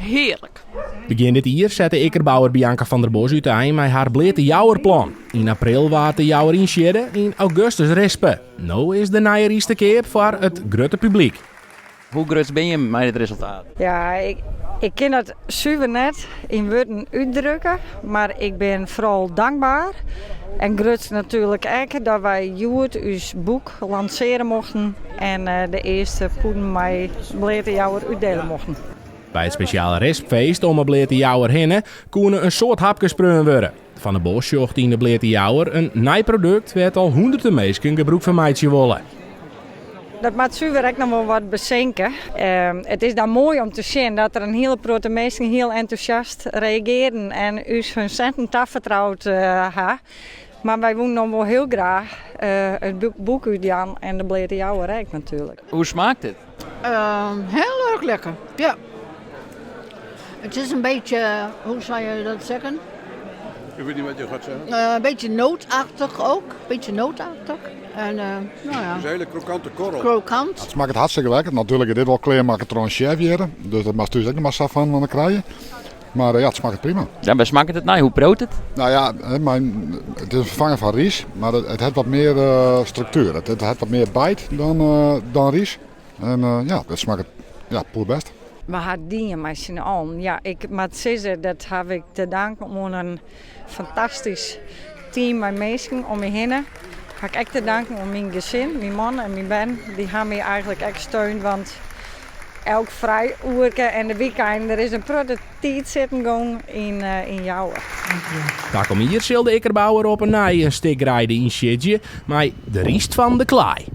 Hearlik. Begjin dit jier sette ikkerbouwer Bianca van der Bos útein mei har Bleate Jouwer-plan. Yn april waard de jouwer ynsiedde, yn augustus rispe. No is de nije rys te keap foar it grutte publyk. Hoe grutsk binne je mei dit resultaat? Ja, ik kin dat suver net yn wurden útdrukke, mar ik bin foaral dankber en grutsk natuerlik ek dat wy hjoed ús boek lansearje mochten en de earste pûden mei Bleate Jouwer útdiele mochten. By it spesjale rispfeest om 'e Bleate Jouwer hinne koene in soad hapkes preaun wurde. Van der Bos sjocht yn de Bleate Jouwer in nij produkt wêr't al hûnderten minsken gebrûk fan meitsje wolle. Dat moat suver ek noch wol wat besinke. It is dan moai om te sjen dat der in hiele protte minsken hiel entûsjast reagearren en ús hun sinten tafertroud ha. Mar wy woenen dan wol hiel graach it boek útjaan en de Bleate Jouwer ek natuerlik. Hoe smaakt it? Heel erg lekker, ja. Het is een beetje, hoe zou je dat zeggen? Ik weet niet wat je gaat zeggen. Een beetje nootachtig ook, een beetje nootachtig. En, nou ja. Het is een hele krokante korrel. Krokant. It smakket hartstikke lekker. Natuerlik is dit wol klearmakke troch in sjef hjir. Dus dat moatst thús ek noch mar sa fan dan krije. Mar ja, it smakket prima. Ja, wêr smakket it nei? Hoe priuwt it? No ja, it is in ferfanger fan rys, mar it hat wat mear struktuer. It hat wat mear byt dan rys. En ja, it smakket ja, poerbêst. We ha dien mei syn allen. Ja, ik moat sizze, dat haw ik te danken oan in fantastysk team mei minsken om my hinne. Ha ik ek te danken oan myn gesin, myn man en myn bern. Dy ha my eigenlik ek steund, want elk frij oerke en de wykein der is in protte tiid sitten gong yn yn Jouwer. Takom jier sil de ikkerbouwer op 'e nij in stik greide ynsiedzje mei de ryst fan de klaai.